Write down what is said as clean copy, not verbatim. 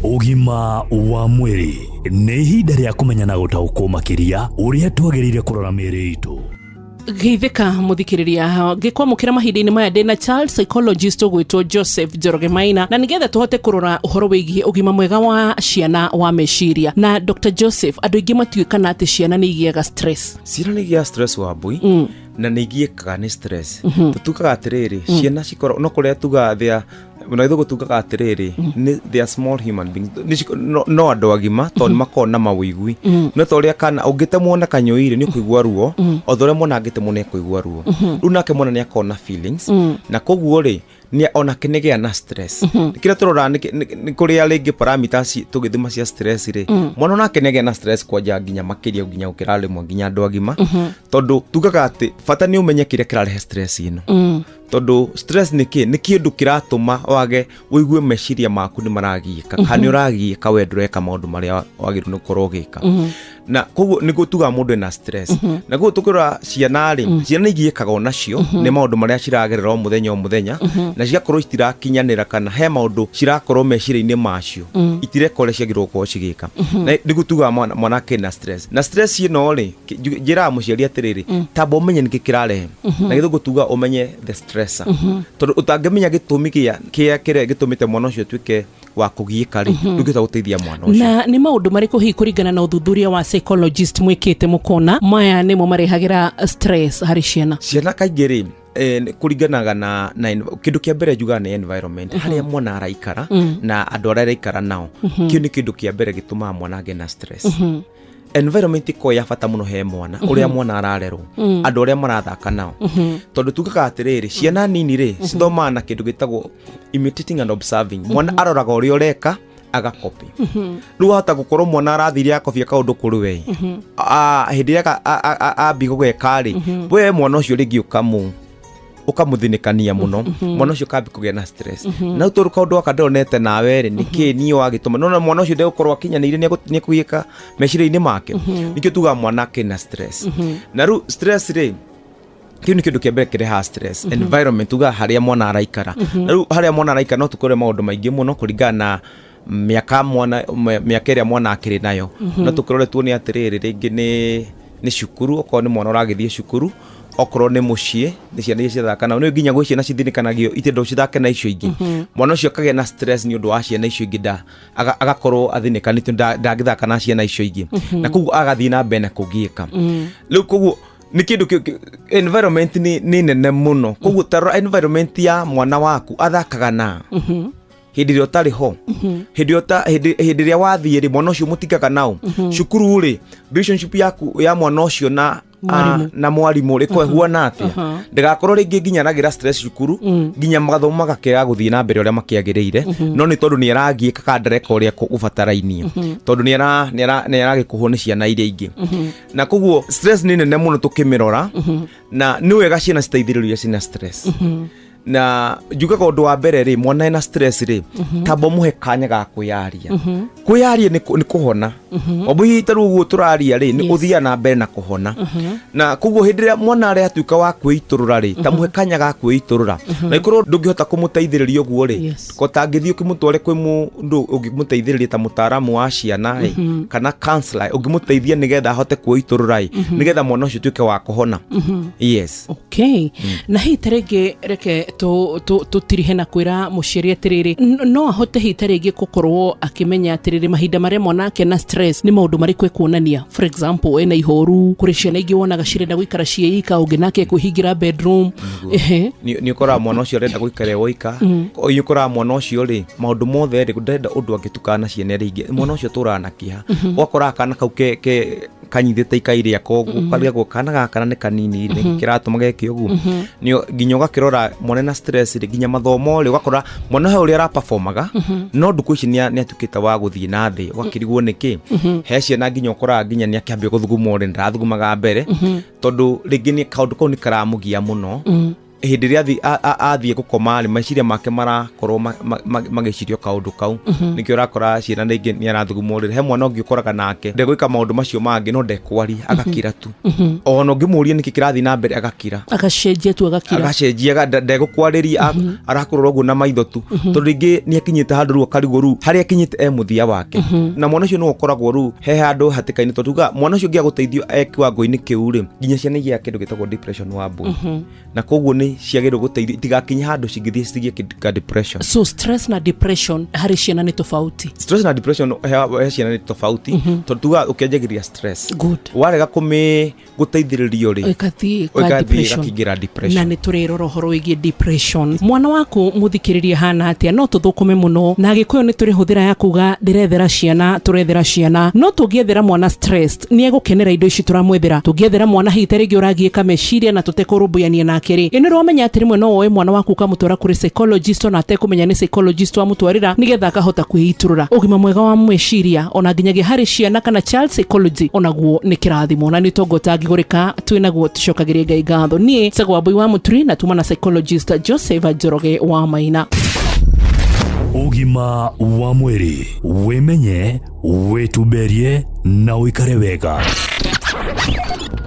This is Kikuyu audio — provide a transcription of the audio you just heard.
Ũgima wa mwĩrĩ nĩ ihinda rĩa kũmenya na gũtaũkwo makĩria ũrĩa twagĩrĩire kũrora mĩĩrĩ itũ. Geithĩka mũthikĩrĩria, ngĩkwamũkĩra mahinda-inĩ maya ndĩna child psychologist ũgwĩtwo Joseph Njoroge Maina, na nĩgetha tũhote kũrora ũhoro wĩgiĩ ũgima mwega wa ciana wa meciria. Na Dr Joseph, andũ aingĩ matiũĩ kana atĩ ciana nĩ igĩaga stress. Ciana nĩ igĩaga stress wa mbui na nĩ igiĩkaga nĩ stress. Tũtugaga atĩrĩrĩ, ciana cikorwo no kũrĩa tugaga they are, na gĩthũngũ tugaga atĩrĩrĩ, nĩ they are small human beings. No andũ agima tondũ nĩ makoragwo na mawĩigui, no ta ũrĩa kana ũngĩtemwo na kanyũi-rĩ, nĩ ũkũigua ruo, o ta ũrĩa mwana angĩtemwo nĩ ekũigua ruo. Rĩu nake mwana nĩ akoragwo na feelings, na koguo rĩ, nĩ onake nĩ gĩa na stress. Kĩrĩa tũroraga nĩ kũrĩa rĩngĩ parameters tũgĩthima cia stress rĩ, mwana onake nĩ agĩa na stress kwanja nginya makĩria nginya gũkĩra rĩmwe nginya andũ agima, tondũ tugaga atĩ bata nĩ ũmenye kĩrĩa kĩrarehe stress ĩno, tondũ stress nĩ kĩ? Nĩ kĩndũ kĩratũma wage ũigue meciria maku nĩ maragiĩka kana nĩ ũragiĩka, we ndũreka maũndũ marĩa wagĩrĩirwo nĩ gũkorwo ũgĩka, na koguo nĩguo tugaga mũndũ ena stress. Na koguo tũkĩrora ciana rĩ, ciana igiĩkaga onacio nĩ maũndũ marĩa ciragerera o mũthenya o mũthenya, na cigakorwo citirakinyanĩra kana he maũndũ cirakorwo meciria-inĩ macio itireka ũrĩa ciagĩrĩirwo gũkorwo cigĩka, na nĩguo tugaga mwana ena stress. Na stress ĩno rĩ, njĩraga mũciari atĩrĩrĩ, tamba ũmenye nĩkĩ kĩrarehe, na gĩthũngũ tuga ũmenye the stressor, tondũ ũtangĩmenya gĩtũmi gĩa kĩa kĩrĩa gĩtũmĩte mwana ũcio atuĩke wa kũgiĩka rĩ, ndũngĩhota gũteithia mwana ũcio. Na nĩ maũndũ marĩkũ hihi, kũringana na ũthuthuria wa psychologist mwĩkĩte, mũkona maya nĩmo marehagĩra stress harĩ ciana? Ciana kaingĩ rĩ, kũringanaga na kĩndũ kĩa mbere njugaga nĩ environment, harĩa mwana araikara na andũ arĩa araikara nao. Kĩu nĩ kĩndũ kĩa mbere gĩtũmaga mwana agĩe na stress. Environment ĩkoragwo ya bata mũno he mwana, ũrĩa mwana ararerwo, andũ arĩa marathaka nao, tondũ tugaga atĩrĩrĩ, ciana nini rĩ, cithomaga na kĩndũ gĩtagwo imitating and observing. Mwana aroraga ũrĩa ũreka, agakopi. Rĩu wahota gũkorwo mwana arathire akobia kaũndũ kũrĩ we. Hĩndĩ ĩrĩa ambi gũgeka rĩ, we mwana ũcio rĩngĩ ũkamũthinĩkania mũno, mwana ũcio kambi kũgĩa na stress. Na rĩu tondũ kaũndũ gaka ndonete nawe rĩ, nĩkĩ niĩ wagĩtũma nona mwana ũcio ndegũkorwo akinyanĩire, nĩekũgiĩka meciria-inĩ make. Nĩkĩo tugaga mwana akĩna stress. Na rĩu stress rĩ, kĩu nĩ kĩndũ kĩa mbere kĩrehaga stress, environment, tugaga harĩa mwana araikara. Na rĩu harĩa mwana araikara no tũkore maũndũ maingĩ mũno kũringana na mĩaka mwana mĩaka ĩrĩa mwana akĩrĩ nayo. No tũkĩrore tuone atĩrĩrĩ, rĩngĩ nĩ cukuru, okorwo nĩ mwana ũragĩthiĩ cukuru, okorwo nĩ mũciĩ, nĩ ciana iria ciathaka nao. Nĩ nginya gwĩ ciana cithinĩkanagio, itendo cithake na icio ingĩ, mwana ũcio akagĩa na stress nĩ ũndũ wa ciana icio ingĩ, agakorwo athinĩkanĩtio, ndangĩthaka na ciana icio ingĩ, na koguo agathiĩ na mbere na kũgiĩka. Rĩu koguo nĩ kĩndũ environment nĩ nene mũno. Koguo tarora environment ya mwana waku, athakaga na hĩndĩ ĩrĩa ũtarĩ ho, hĩndĩ ĩrĩa hĩndĩ ĩrĩa wathiĩ rĩ, mwana ũcio mũtingaga nao cukuru rĩ, relationship yaku ya mwana ũcio na Mwarimũ. Na mwarimũ rĩ, ĩhuana atĩa, ndĩgakorwo rĩngĩ nginya aragĩra stress cukuru, nginya mathomo magakĩaga gũthiĩ na mbere ũrĩa makĩagĩrĩire, no nĩ tondũ nĩ aragiĩka kana ndareka ũrĩa gũbatarainie, tondũ nĩ aragĩkũhwo nĩ ciana iria ingĩ. Na koguo stress nĩ nene mũno tũkĩmĩrora, na nĩ wega ciana citeithĩrĩrio ciĩna stress. Na njugaga ũndũ wa mbere rĩ, mwana ena stress rĩ, tamba ũmũhe kanya ga kwĩyaria. Kwĩyaria nĩ kũhona wambui. Ta rĩu ũguo tũraria rĩ, nĩ ũthiaga na mbere na kũhona. Na koguo hĩndĩ ĩrĩa mwana arĩa atuĩka wa kwĩitũrũra rĩ, ta mũhe kanya ga kwĩitũrũra. Na ikorwo ndũngĩhota kũmũteithĩrĩria ũguo rĩ, ko tangĩthiĩ ũkĩmũtware kwĩ mũndũ ũngĩmũteithĩrĩria, ta mũtaaramu wa ciana ĩ, kana counselor ũngĩmũteithia nĩgetha ahote kwĩitũrũra ĩ, nĩgetha mwana ũcio ũtuĩke wa kũhona. Yes. Okay, na hihi ta rĩngĩ reke tũtirihe na kwĩra mũciari atĩrĩrĩ, no ahote hihi ta rĩngĩ gũkorwo akĩmenya atĩrĩrĩ, mahinda marĩa mwana ake na stress nĩ maũndũ marĩkũ ekuonania? For example, ena ihoru, kũrĩ ciana ingĩ wonaga cirenda gũikara ciĩika, ũngĩ nake kwĩhingĩra bedroom. Ehe. Nĩ ũkoraga mwana ũcio arenda gũikara e woika. Nĩ ũkoraga mwana ũcio rĩ, maũndũ mothe rĩ, ndarenda ũndũ angĩtukana na ciana iria ingĩ. Mwana ũcio atũraga na kĩeha. Ũgakoraga kana kau ke kanyitĩte ikai rĩako ũguo, karigagwo kana gaka na nĩ kanini rĩ, kĩratũma geke ũguo. Nginya ũgakĩrora mwana na stress rĩ, nginya mathomo rĩ, ũgakora mwana he ũrĩa araperformaga, no ndukũ ici nĩ atuĩkĩte wa gũthiĩ na thĩ, ũgakĩrigwo nĩkĩ. He ciana nginya ũkoraga nginya nĩ akĩambia gũthuguma ũrĩa ndarathugumaga mbere, tondũ rĩngĩ nĩ kaũndũ kau nĩ karamũgia mũno. Hĩndĩ ĩrĩa athiĩ gũkoma rĩ, meciria make marakorwo magĩcirio kaũndũ kau. Nĩkĩo ũrakora ciana rĩngĩ nĩ arathuguma ũrĩrĩ. He mwana ũngĩ ũkoraga nake ndegwĩka maũndũ macio mangĩ, no ndekwaria, agakira tu. Ona ũngĩmũria nĩkĩ kĩrathiĩ na mbere, agakira. Agacenjia tu, agakira. Agacenjia, ndegũkwarĩria, arakũrora ũguo na maitho tu, tondũ rĩngĩ nĩ akinyĩte handũ rĩu akarigwo rĩu harĩa akinyĩte e mũthia wake. Na mwana ũcio nĩwe ũkoragwo rĩu he handũ hatĩka-inĩ, tondũ tuga mwana ũcio ũngĩaga gũteithio e kiwango-inĩ kĩu rĩ, nginya ciana igĩaga kĩndũ gĩtagwo depression wa mbũi. Na koguo nĩ ciagĩrĩirwo gũteithio itigakinye handũ cingĩthiĩ cigĩe kĩndũ ka depression. So stress na depression harĩ ciana nĩ tofauti? Stress na depression he ciana nĩ tofauti, tondũ tuga ũkĩanjagĩrĩria stress, Good. Warega kũmĩ gũteithĩrĩrio rĩ, ĩgathiĩ ka ĩgathiĩ depression. ĩgakĩingĩra Na depression. nä tå rä rora å horo wä giä depression. Mwana waku må hana atä no tå thå kå me må no na gä kå yå nä tå rä hå thä ra ya kuga ndärethera ciana, tå rethera ciana, no tå ngä ethera mwana stressed nä egå kenera indo ici tå ramwethera. Tå ngä ethera mwana hihi ta rä ngä å ragiä ka meciria na tå tekå rå mbåyania nake rä, ä nä ramenya atä rä mwe no woe mwana waku ũkamũtwara kũrĩ psychologist, ona atekũmenya nĩ psychologist wamũtwarĩra, nĩgetha akahota kwĩitũrũra. Ũgima mwega wa meciria ona nginyagia harĩ ciana kana child psychology onaguo nĩ kĩrathimo na nĩ ũtonga ũtangĩgũrĩka twĩ naguo. Tũcokagĩrie Ngai ngatho. Niĩ Njĩtagwo Wambui wa Mũturi na tuma na psychologist Joseph Njoroge wa Maina. Ũgima wa mwĩrĩ: wĩmenye, wĩtumberie na ũikare wega.